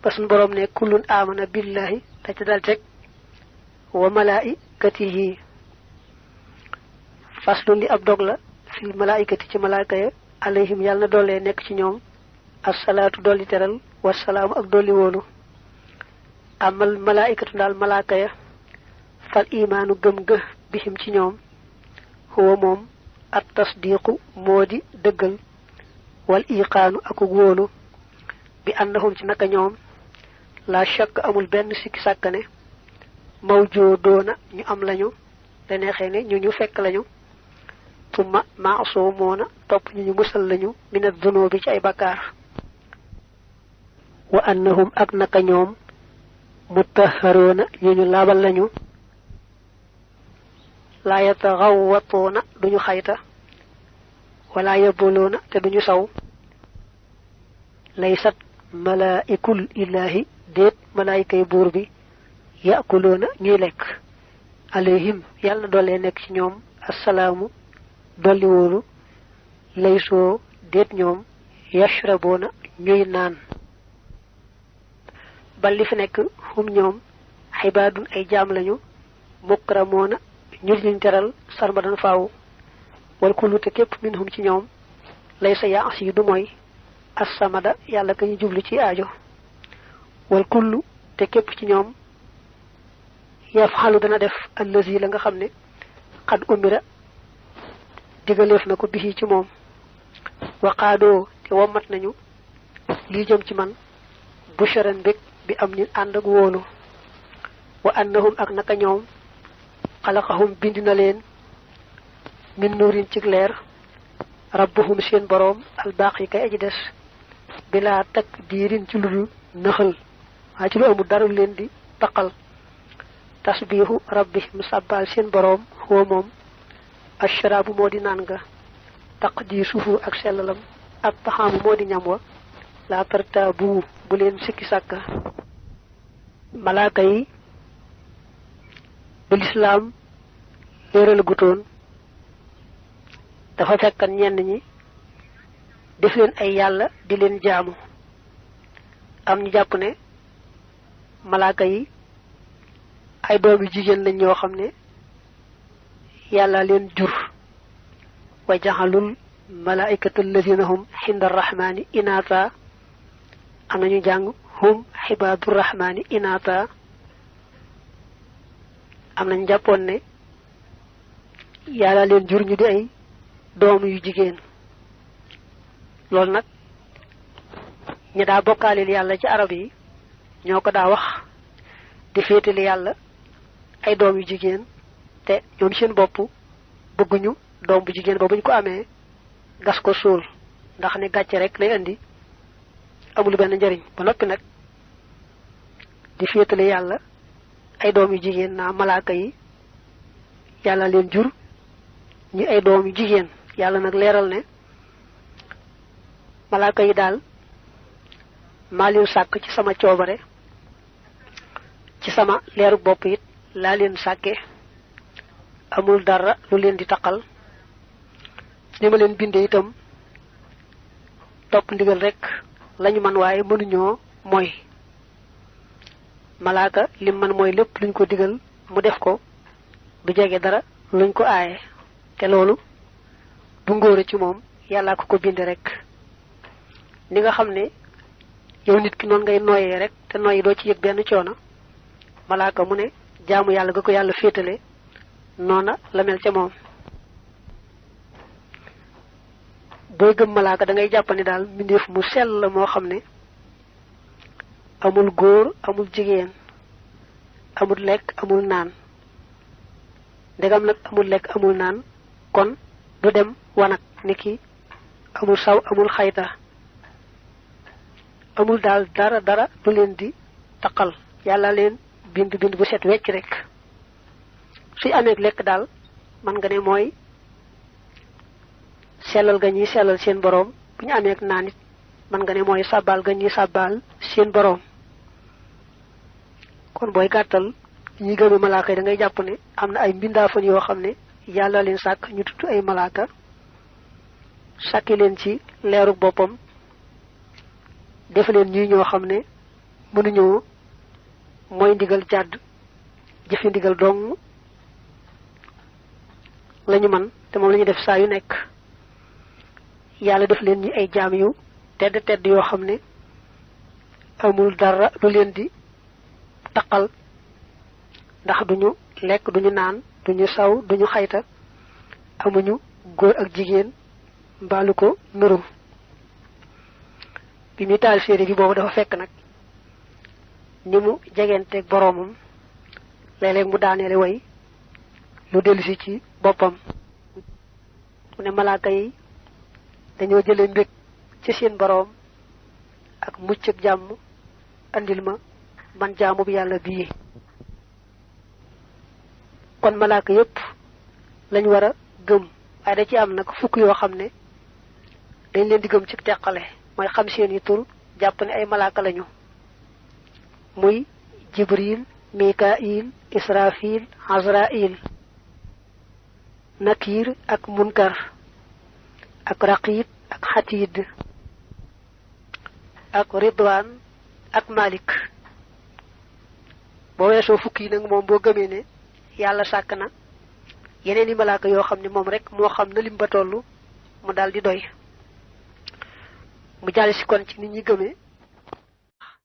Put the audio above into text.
ba sun borom ne kullun amana billahi da ci dal tek wa malaikatihi faslun li ab dog la fil malaikati ci malaaka ya alayhim yàlla na doole nekk ci ñoom assalaatu dolli teral wassalaamu ak dolli wóolu amal malaikatu daal malaaka ya fal imaanu gëm ga bihim ci ñoom huwa moom at tasdiqu moo di dëggal wal iqaanu ak wóolu bi annahum ci naka ñoom la shakk amul benn sikki sàkkane mawjoodoona ñu am lañu te neexee ne ñu fekk lañu tumma maasumoona topp ñu musal lañu minat dunubi ci ay bakkaar wa annahum ak naka ñoom mutahharoona ñu laabal lañu la yataghawwatuna duñu xayta wala yabuluna te duñu saw laysat malaikul ilahi det malaikay buur bi yakuluna ñuy lekk alayhim yàlla doole nekk ci ñoom assalaamu dolli wóolu laysoo det ñoom yashrabuna ñuy naan bal li fi nekk hum ñoom xibaadun ay jaam lañu mukramoona ñu liñ teral sarmadan faaw wal kullu te képp minhum ci ñoom laysa yaasi du mooy as-samada yàlla ka ñu jublu ci aajo wal kullu te képp ci ñoom yafxalu dana def allazi la nga xam ne xad umira digaleef na ko bihi ci moom waqaadoo te wommat nañu lii jëm ci man busharan bég bi am ni ànd ak wóolu wa annahum ak naka ñoom xalaqahum bind na leen min nuurin ci leer rabbuhum seen boroom albaqi kay aji des bila takdirin ci lu nëxal waaye ci lu amul dara leen di taqal tasbihu rabbihim sabbal seen boroom huwa moom ashraabu moo di naan nga taqdisuhu ak sellalam ak taxaamu moo di ñam wa la tartaabu bu leen sikki sàkka malaaka yi bu lislaam léeral gutoon dafa fekkan ñenn ñi def leen ay yàlla di leen jaamu am ñu jàpp ne malaaka yi ay doomi jigéen lañ ñoo xam ne yàlla leen jur wa jaxalul malaikatu alladina hum xinda arrahmani inata am nañu jàng hum xibaadu rahmani inata am nañu jàppoon ne yàlla leen jur ñu di ay doom yu jigéen loolu nag ñi daa bokkaaleel yàlla ci arab yi ñoo ko daa wax di féetali yàlla ay doom yu jigéen te ñoom seen bopp bëgguñu doom bu jigéen ba buñ ko amee gas ko suul ndax ne gàcce rek lay indi amul benn njariñ ba noppi nag di féetali yàlla ay doom yu jigéen naa malaaka yi yàlla leen jur ñi ay doom yu jigéen yàlla nag leeral ne malaaka yi daal maa leen sàkk ci sama coobare ci sama leeru bopp it laa leen sàkke amul dara lu leen di taqal ni ma leen bindee itam topp ndigal rek lañu man waaye mënuñoo mooy malaaka lim man mooy lépp luñ ko digal mu def ko du jege dara luñ ko aaye te loolu du ngóore ci moom yàllaa ko binde rek ni nga xam ne yow nit ki noonu ngay nooyee rek te nooyi doo ci yëg benn coono malaaka mu ne jaamu yàlla ga ko yàlla féetale noona la mel ca moom booy gëm malaaka da ngay jàpp ne daal mbindeef mu sell la moo xam ne amul góor amul jigéen amul lekk amul naan ndegam nag amul lekk amul naan kon du dem wanag niki amul saw amul xayta amul daal dara du leen di taqal yàlla leen bind bu set wecc rek suy amee lekk daal man nga ne mooy sellal ga ñuy sellal seen boroom bu ñu amee naan it man nga ne mooy sàbbaal ga ñuy sàbbaal seen boroom kon booy gàttal ñi gëme malaaka yi da ngay jàpp ne am na ay mbindaafan yoo xam ne yàlla leen sàkk ñu tudd ay malaaka sàkki leen ci leeru boppam def leen ñii ñoo xam ne mënuñoo mooy ndigal jàdd jëfe ndigal dong lañu man te moom lañu def saa yu nekk yàlla def leen ñi ay jaam yu tedd tedd yoo xam ne amul dara lu leen di taqal ndax duñu lekk duñu naan duñu saw duñu xayta amuñu góor ak jigéen mbaalu ko nuru bi muy taal séeré bi boobu dafa fekk nag ni mu jegenteeg boroomam léeg-léeg mu daaneele way lu dellusi ci boppam mu ne malaaka yi dañoo jële mbég ci seen boroom ak mucc ak jàmm andil ma man jaamu bi yàlla bii kon malaaka yépp lañ war a gëm waaye da ci am nag fukk yoo xam ne dañ leen di gëm ci teqale mooy xam seen yi tur jàpp ne ay malaaka lañu muy jibril mikail israfil azrail nakir ak munkar ak raqib ak xatid ak ridwan ak malik boo weesoo fukk yi nag moom boo gëmee ne yàlla sàkk na yeneen i malaaka yoo xam ne moom rek moo xam na lim ba toll mu daal di doy mu jàll si kon ci nit ñi gëmee